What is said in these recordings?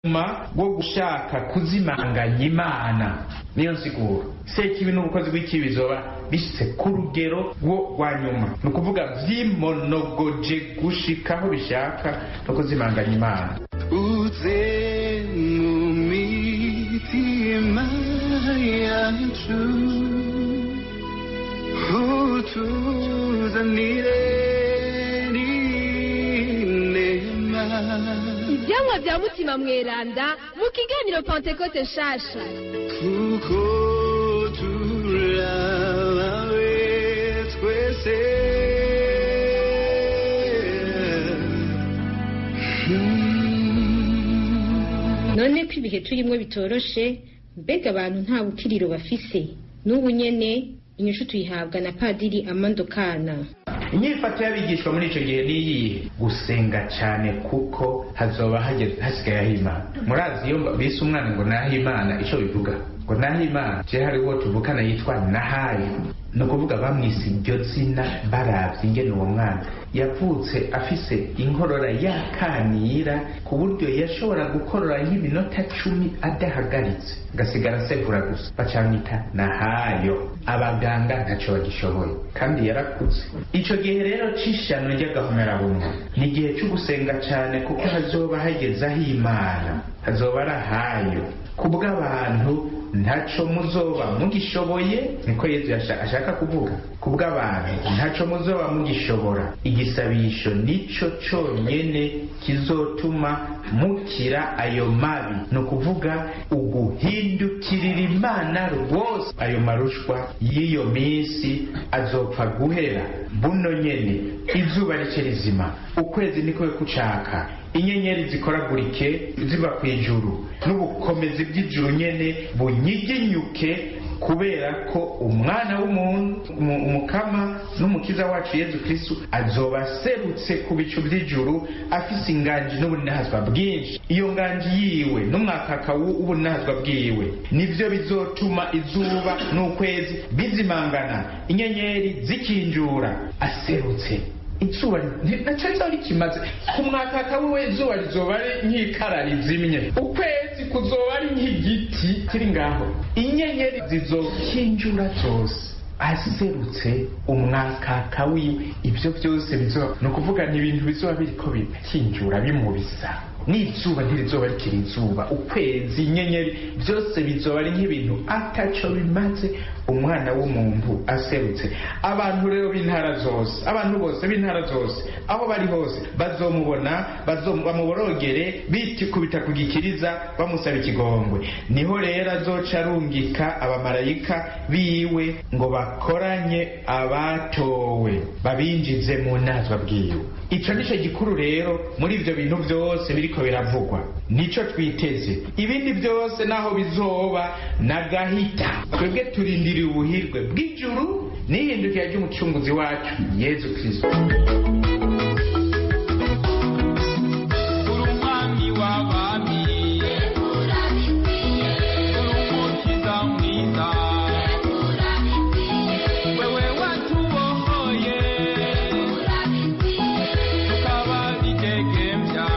Nyuma wo gushaka kuzimanganya Imana, niyo nsiguro sekibi n'ubukozi bw'ikibi bizoba bishitse ku rugero rwo rwa nyuma, ni ukuvuga vyimonogoje gushikaho bishaka no kuzimanganya Imana. Uze mu mitima yacu, utuzanire n'inema. Ivyamwa vya Mutima Mweranda mu kiganiro Pantekote nshasha. Kuko turabawe twese. None ko ibihe turimo bitoroshe, mbega abantu nta bukiriro bafise n'ubu nyene? Inyishu tuyihabwa na Padiri Amando Kana. Inyifato y'abigishwa muri ico gihe niyihe? Gusenga cyane, kuko hazoba hasigaye aho Imana. Murazi iyo bise umwana ngo naho Imana, ico bivuga ngo naho Imana? Je hari uwo tuvukana yitwa Nahayo. Ni ukuvuga bamwise iryo zina baravye ingene uwo mwana yavutse afise inkorora yakanira, ku buryo yashobora gukorora nk'iminota 10 adahagaritse, agasigara asegura gusa, bacamwita Nahayo. Abaganga ntaco bagishoboye kandi yarakuze. Ico gihe rero c'ishano ry'agahomerabunwa ni igihe co gusenga cane, kuko hazoba hageze aho Imana hazoba ari ahayo. Kubw'abantu ntaco muzoba mugishoboye, niko Yezu ashaka kuvuga. Kubw'abantu ntaco muzoba mugishobora, igisabisho nico conyene kizotuma mukira ayo mabi, ni ukuvuga uguhindukirira Imana rwose. Ayo marushwa y'iyo minsi azopfa guhera buno nyene: izuba rice rizima, ukwezi niko kucaka, inyenyeri zikoragurike ziva ku ijuru, n'ubukomezi bw'ijuru nyene bunyiginyuke, kubera ko umwana w'umuntu, umukama n'umukiza wacu Yezu Kristu, azoba aserutse ku bicu by'ijuru afise inganji n'ubuninahazwa bwinshi. Iyo nganji yiwe n'umwakaka w'ubuninahazwa bwiwe nivyo bizotuma izuba n'ukwezi bizimangana, inyenyeri zikinjura. Aserutse, izuba naco rizoba rikimaze ku mwakaka wiwe. Izuba rizoba ari nk'ikara rizimye, ukwezi kuzoba ari nk'igiti kiri ngaho, inyenyeri zizokinjura zose aserutse umwakaka wiwe. Ibyo byose bizoba, ni ukuvuga ni ibintu bizoba biriko bikinjura bimubisa n'izuba ntirizoba rikiri izuba, ukwezi, inyenyeri, byose bizoba ari nk'ibintu ataco bimaze umwana w'umuntu aserutse. Abantu rero b'intara zose, abantu bose b'intara zose, aho bari hose, bazomubona, bamuborogere bitikubita ku gikiriza bamusaba ikigongwe. Niho rero azoca arungika abamarayika biwe ngo bakoranye abatowe, babinjize mu nazwa bwiwe. Ico nico gikuru rero muri ivyo bintu byose biriko biravugwa, nico twiteze. Ibindi byose naho bizoba nagahita, twebwe turindiriye ubuhirwe bw'ijuru n'ihindukira ry'umucunguzi wacu Yezu Kristo. Uri umwami w'abami, uri umukiza mwiza, wewe watubohoye tukaba bidegembya.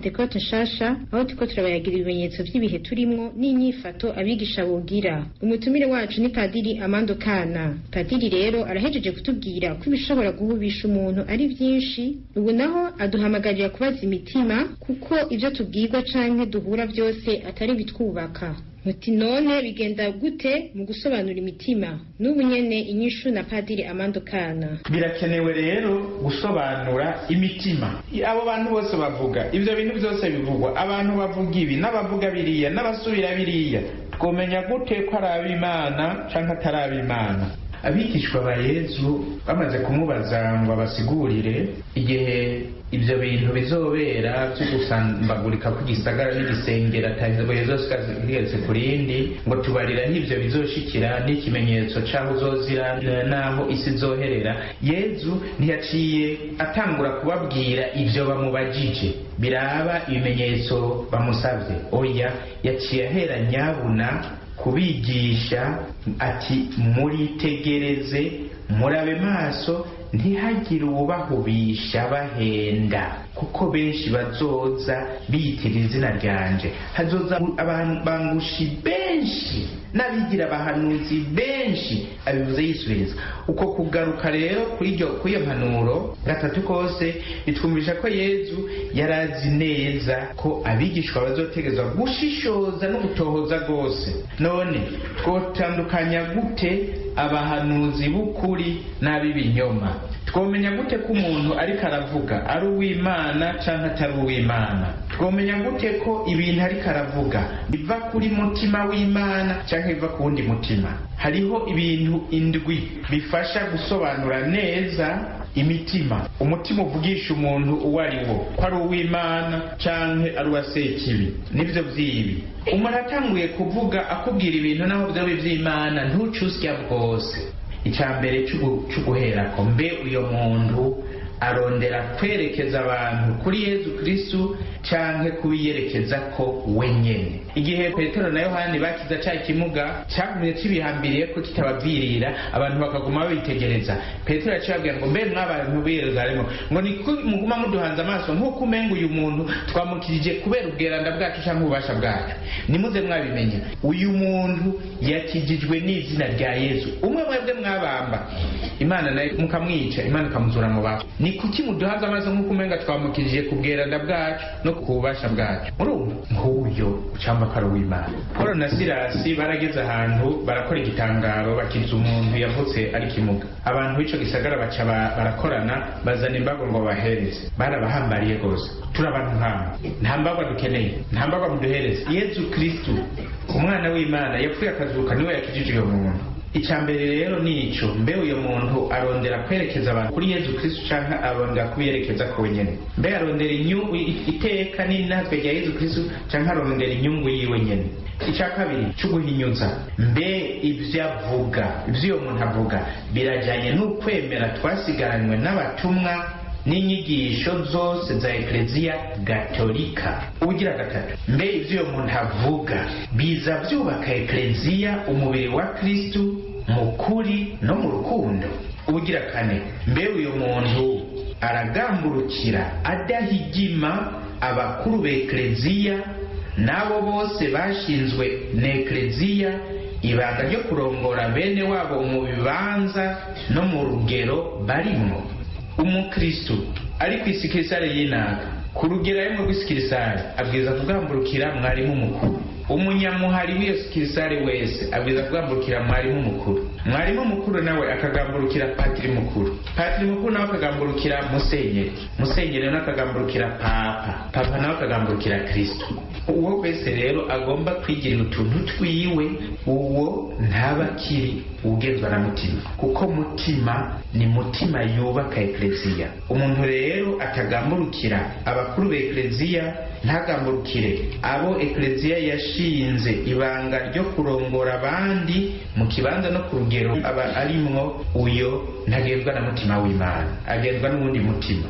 Pantekote nshasha, aho turiko turabayagira ibimenyetso vy'ibihe turimwo n'inyifato abigisha bogira. Umutumire wacu ni Padiri Amando Kana. Padiri rero arahejeje kutubwira ko ibishobora guhubisha umuntu ari vyinshi, ubu naho aduhamagarira kubaza imitima kuko ivyo tubwirwa canke duhura vyose atari bitwubaka. Muti none bigenda gute mu gusobanura imitima? N'ubu nyene inyishu na Padiri Amando Kana. Birakenewe rero gusobanura imitima. Abo bantu bose bavuga ivyo bintu byose bivugwa, abantu bavuga ibi n'abavuga biriya n'abasubira biriya, twomenya gute ko ari ab'Imana canke atari ab'Imana? Abigishwa ba Yezu bamaze kumubaza ngo abasigurire igihe ibyo bintu bizobera byo gusambagurika kw'igisagara n'igisengero atazigeze ku rindi, ngo tubarira n'ibyo bizoshikira n'ikimenyetso c'aho uzozira n'aho isi izoherera. Yezu ntiyaciye atangura kubabwira ivyo bamubajije biraba ibimenyetso bamusavye. Oya, yaciye ahera nyabuna kubigisha ati muritegereze, murabe maso, ntihagire uwubahubisha bahenda, kuko benshi bazoza biyitirira izina ryanje. Hazoza abangushi benshi n'abigira abahanuzi benshi. Abivuze yisubiriza. Uko kugaruka rero kuri iyo mpanuro gatatu kose bitwumvisha ko Yezu yarazi neza ko abigishwa bazotegezwa gushishoza no gutohoza rwose. None twotandukanya gute abahanuzi b'ukuri n'ab'ibinyoma? Twomenya gute ko umuntu ariko aravuga ari uw'Imana canke atari uw'Imana? Twomenya gute ko ibintu ariko aravuga biva kuri mutima w'Imana canke biva ku wundi mutima? Hariho ibintu indwi bifasha gusobanura neza imitima. Umutima uvugisha umuntu uwo ari wo, ko ari uw'Imana canke ari uwa Sekibi. Nivyo vyibi: umuntu atanguye kuvuga akubwira ibintu naho vyoba ivy'Imana, ntucusya bwose. Icya mbere c'uguherako, mbe uyo muntu arondera kwerekeza abantu kuri Yezu Kristu canke kubiyerekeza ko wenyene? Igihe Petero na Yohani bakiza ca kimuga cagumye kibihambiriye ko kitabavirira, abantu bakaguma babitegereza, Petero yaciye ababwira ngo mbe mwabantu b'i Yerusalemu, ngo ni muguma muduhanze amaso nk'uko umenga uyu muntu twamukirije kubera ubweranda bwacu canke ububasha bwacu? Nimuze mwabimenya, uyu muntu yakijijwe n'izina rya Yezu umwe mwebwe mwabamba, Imana nayo mukamwica, Imana ikamuzura mu bafu. Ni kuki muduhanze amaso nk'uko umenga twamukijije ku bweranda bwacu no ku bubasha bwacu? Murumva nk'uyo ucamba ko ari uw'Imana. Paul na Silasi barageze ahantu barakora igitangaro, bakiza umuntu yavutse ari kimuga. Abantu b'ico gisagara baca barakorana, bazana imbago ngo bahereze. Barabahambariye rwose, turi abantu nk'abo, nta mbagwa dukeneye, nta mbagwa muduhereze. Yezu Kristu umwana w'Imana yapfuye akazuka, niwe yakijije uyo muntu. Icya mbere rero nico: mbe uyo muntu arondera kwerekeza abantu kuri Yezu Kristu canke arondera kubiyerekeza ko wenyene? Mbe arondera inyungu iteka n'inatwe rya Yezu Kristu canke arondera inyungu yiwe nyene? Icya kabiri c'uguhinyuza: mbe ivyo avuga, ivyo uyo muntu avuga birajanye n'ukwemera twasigaranywe n'abatumwa n'inyigisho zose za Ekleziya Gatolika? Ubugira gatatu: mbe ivyo uyo muntu avuga biza vyubaka Ekleziya, umubiri wa Kristu, mu kuri no mu rukundo? Ubugira kane: mbe uyo muntu aragamburukira adahigima abakuru b'Ekleziya n'abo bose bashinzwe n'Ekleziya ibanga ryo kurongora bene wabo mu bibanza no mu rugero barimwo? Umukristu ari ku isikirisare y'inaka, ku rugero arimwo rw'isikirisare, abwiza kugamburukira mwarimu mukuru. Umunyamuhari w'iyo sikirisare wese abwiza kugamburukira mwarimu mukuru. Mwarimu mukuru nawe akagamburukira patiri mukuru. Patiri mukuru nawe akagamburukira musenyeri. Musenyeri nawe akagamburukira papa. Papa nawe akagamburukira Kristo. Uwo wese rero agomba kwigirira utuntu twiwe, uwo ntaba akiri ugenzwa na mutima, kuko mutima ni mutima yubaka ekleziya. Umuntu rero atagamburukira abakuru b'ekleziya, ntagamburukire abo ekleziya yashinze ibanga ryo kurongora abandi mu kibanza no ku rugero aba arimwo, uyo ntagenzwa na mutima w'Imana, agenzwa n'uwundi mutima.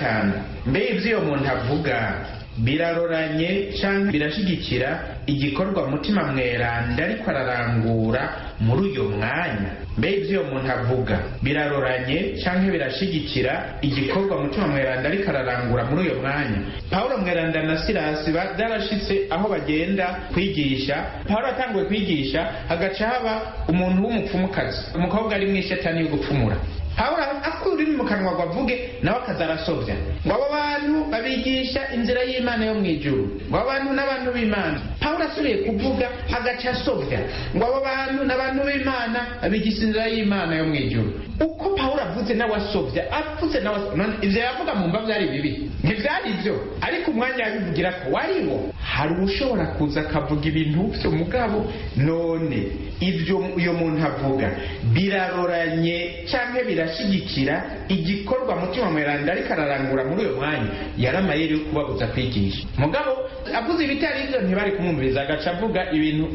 gatanu, mbe ivyo uyo muntu avuga biraroranye canke birashigikira igikorwa Mutima Mweranda ariko ararangura muri uyo mwanya? Mbe ivyo uyo muntu avuga biraroranye canke birashigikira igikorwa Mutima Mweranda ariko ararangura muri uyo mwanya? Pawulo Mweranda na Silasi byarashitse aho bagenda kwigisha. Pawulo atanguye kwigisha, hagaca haba umuntu w'umupfumukazi, umukobwa ari mw'ishetani yo gupfumura. Pawulo akura ururimi mu kanwa ngo avuge, nawe akaza arasovya ngo abo bantu babigisha inzira y'Imana yo mw'ijuru, ngo abo bantu n'abantu b'Imana. Pawulo asubiye kuvuga, agaca asovya ngo abo bantu n'abantu b'Imana babigisha inzira y'Imana yo mw'ijuru. Uko Pawulo avuze nawe asovya, avuze nawe asovya. None ivyo yavuga mu mva vyari bibi? Ntivyari ivyo, ariko umwanya yabivugira ko wariwo. Hari ushobora kuza akavuga ibintu vyo, mugabo none ivyo uyo muntu avuga biraroranye canke birashigikira igikorwa Mutima Mweranda ariko ararangura muri uyo mwanya? Yari amayeri yo kubabuza kwigisha. Mugabo avuze ibitari ivyo ntibari kumwumviriza, agaca avuga ibintu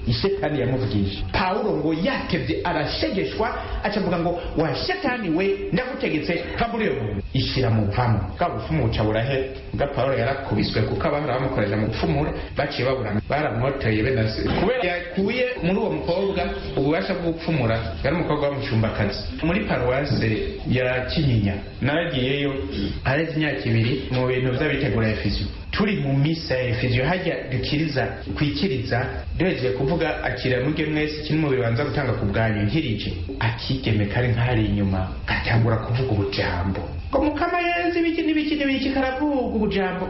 ishetani yamuvugisha. Pawulo ngo yatevye arashegeshwa, aca avuga ngo wa shetani we, ndagutegetse, va muri uyo muntu, ishira muvamo. Bwa bupfumu buca burahera. Bwa Pawulo yarakubiswe kuko abahora bamukoresha mu gupfumura baciye babura, baramwotoye benase kubera yakuye muri uwo mukobwa ububasha bwo gupfumura. Yari umukobwa w'umucumbakazi muri paruwase ya Kinyinya. Naragiyeyo hareze imyaka 2 mu bintu vy'abitegura efisiyo. Turi mu misa ya efisiyo, hajya dukiriza kwikiriza, duhejeje kuvuga akira muge mwese kiri mu bibanza gutanga ku bwanyu, nkirije akigeme kari nk'ahari inyuma gatangura kuvuga ubujambo ngo Mukama Yezu ibiki n'ibiki n'ibiki, karavuga ubujambo.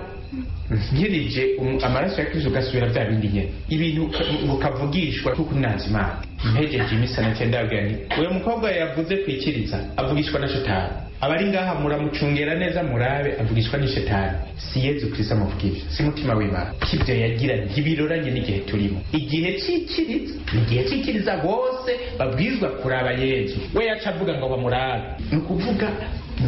Nkirije amaraso ya Kristo gasubira bya bindi nyene, ibintu bukavugishwa kuko nanzi Imana. Mpejeje imisa na cyenda ndabwira nti uyu mukobwa yavuze kwikiriza avugishwa na shetani, abari ngaha muramucungera neza murabe, avugishwa n'ishetani, si Yezu Kristo amuvugisha, si Mutima w'Imana. Kivyo yagira ntibiroranye n'igihe turimo. Igihe c'ikiriza, igihe c'ikiriza bose babwirizwa kuraba Yezu, we yaca avuga ngo bamurabe. Ni ukuvuga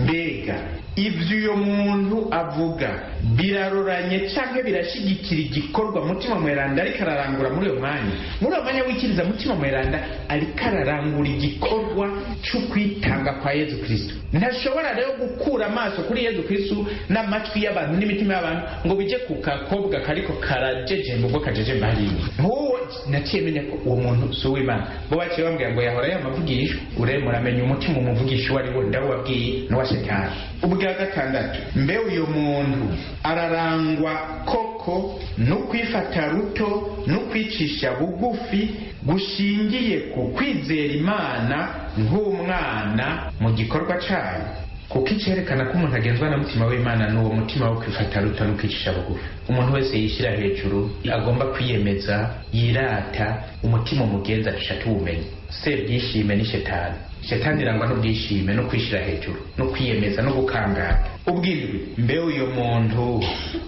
mbega ivyo uyo muntu avuga biraroranye canke birashigikira igikorwa Mutima Mweranda ariko ararangura muri uyo mwanya? Muri uwo mwanya wikiriza, Mutima Mweranda ariko ararangura igikorwa co kwitanga kwa Yezu Kristo. Ntashobora rero gukura amaso kuri Yezu Kristo n'amatwi y'abantu n'imitima y'abantu ngo bije ku kakobwa kariko karajejemba ubwo kajejemba hariya. Nk'uwo naciye menya ko uwo muntu si uw'Imana. Bo baciye bambwira ngo yahora yamavugisha. Ure muramenya umutima umuvugisha uwo ari wo, ndawubabwiye, n'uwa shetani. Ubwa gatandatu, mbe uyu muntu ararangwa koko no kwifata ruto no kwicisha bugufi gushingiye ku kwizera Imana nk'umwana mu gikorwa cayo? Kuko icerekana ko umuntu agenzwa na Mutima w'Imana n'uwo mutima wo kwifata ruto no kwicisha bugufi. Umuntu wese yishyira hejuru, agomba kwiyemeza, yirata, umutima umugenza duca tuwumenya. Sebyishime ni shetani. Shetani irangwa n'ubwishime no kwishira hejuru no kwiyemeza no gukangara. Ubwindwi, mbe uyu muntu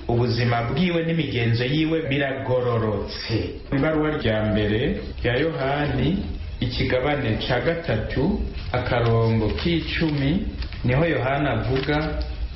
ubuzima bwiwe n'imigenzo yiwe biragororotse? Ibaruwa rya mbere rya Yohani, ikigabane ca 3 akarongo k'icumi, niho Yohana avuga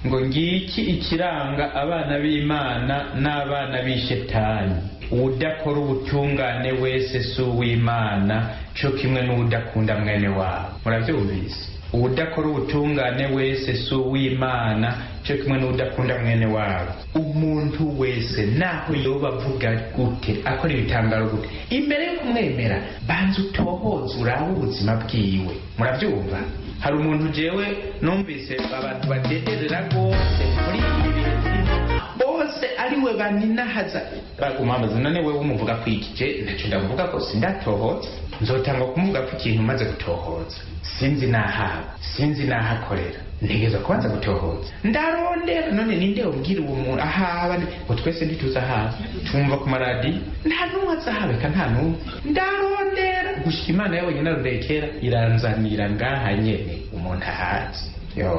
ngo ngiki ikiranga abana b'Imana n'abana b'ishetani: uwudakora ubutungane wese si uw'Imana, co kimwe n'uwudakunda mwene wabo. Muravyumvise? Uwudakora ubutungane wese si uw'Imana, co kimwe n'uwudakunda mwene wabo. Umuntu wese naho yoba avuga gute, akora ibitangaro gute, imbere yo kumwemera banza utohoze urabe ubuzima bwiwe. Muravyumva? Hari umuntu jewe numvise abantu badederera rwose muri ibi bihe turimo, bose ariwe baninahaza, baguma bamaze none wewe umuvuga ko iki? Je ntacyo ndamuvuga ko sindatohoza, nzotanga kumuvuga ko ikintu maze gutohoza. Sinzi nahaba, sinzi nahakorera, ntegerezwa kubanza gutohoza, ndarondera. None ninde ubwira uwo muntu ahaba? Ngo twese ntituzi ahaba, tumva ku maradiyo, nta n'umwe azahabeka, nta n'umwe. Ndarondera gushika Imana yabonye narondeye kera, iranzanira ngaha nyene umuntu ahazi. Yo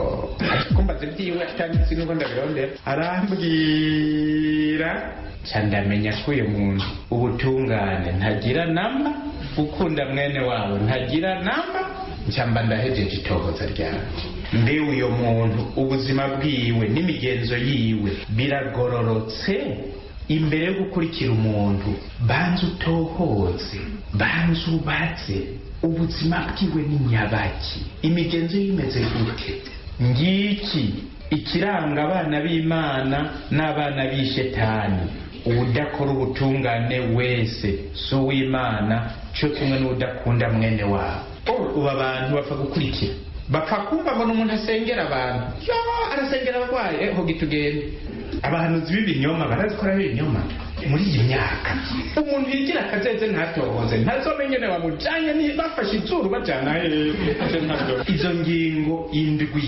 kumbaza ibyiwe atanditse nuko ndabirondera, arambwira ca ndamenya ko uyu muntu ubutungane ntagira namba, gukunda mwene wabo ntagira namba, ncamba ndahejeje itohoza ryanje. Mbe uyo muntu ubuzima bwiwe n'imigenzo yiwe biragororotse? Imbere yo gukurikira umuntu banza utohoze, banza ubaze ubuzima bwiwe ni nyabaki, imigenzo ye imeze gute. Ngiki Ikiranga abana b'Imana n'abana b'ishetani: uwudakora ubutungane wese si uw'Imana, cyo kimwe n'uwudakunda mwene wabo. Ubu abantu bapfa gukurikira, bapfa kumva ngo ni umuntu asengera abantu, yo arasengera abarwayi, hogi tugende. Abahanuzi b'ibinyoma barazikoraho ibinyoma muri iyi myaka. Umuntu yigira akazeze ntatohoze, ntazomenye ne bamujanye, ni bafashe izuru bajana hehe. Izo ngingo indwi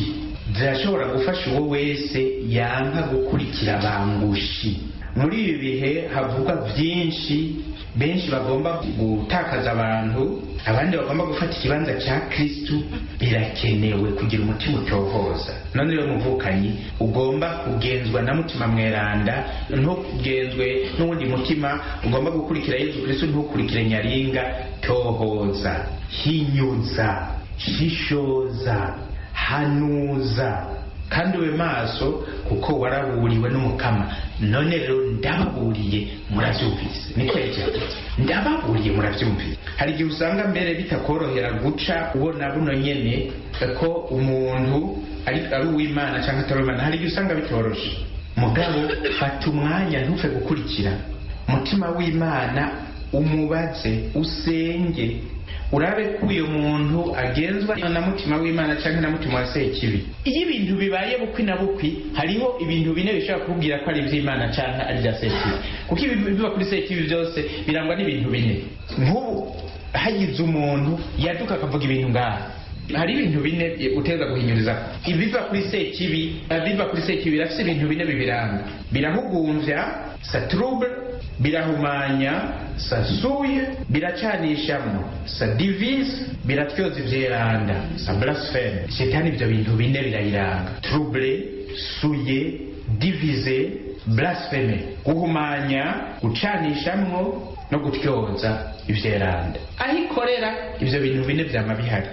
zirashobora gufasha uwo wese yanka gukurikira bangushi. Muri ibi bihe havugwa byinshi, benshi bagomba gutakaza abantu, abandi bagomba gufata ikibanza cya Kristu, birakenewe kugira umutima utohoza. None rero muvukanyi, ugomba kugenzwa na Mutima Mweranda, ntugenzwe n'uwundi mutima. Ugomba gukurikira Yezu Kristu, ntukurikire nyaringa. Tohoza, hinyuza, shishoza, hanuza, kandi ube maso, kuko waraburiwe n'Umukama. None rero ndababuriye, murabyumvise, niko yavuze, ndababuriye murabyumvise. Hari igihe usanga mbere bitakorohera guca ubona buno nyene ko umuntu ari uw'Imana cyangwa atari uw'Imana. Hari igihe usanga bitoroshe, mugabo fata umwanya, ntupfe gukurikira. Mutima w'Imana umubaze, usenge, urabe ko uyu muntu agenzwa na Mutima w'Imana cyangwa na mutima wa Sekibi. Iyo ibintu bibaye bukwi na bukwi, hariho ibintu bine bishobora kukubwira ko ari iby'Imana cyangwa ari ibya Sekibi, kuko ibiva kuri Sekibi byose birangwa n'ibintu bine. Nk'ubu hagize umuntu yaduka akavuga ibintu ngaha, hari ibintu bine uteza guhinyuriza. Ibiva kuri Sekibi, ibiva kuri Sekibi birafite ibintu bine bibiranga: birahugumvya, ça trouble, birahumanya, ça souille, biracanishamwo, ça divise, biratyoza ivyeranda, ça blasphème. Shetani ivyo bintu bine birayiranga: trouble, souiller, diviser, blasphème, guhumanya, gucanishamwo no gutyoza ivyeranda. Aho ikorera, ivyo bintu bine vyama bihari.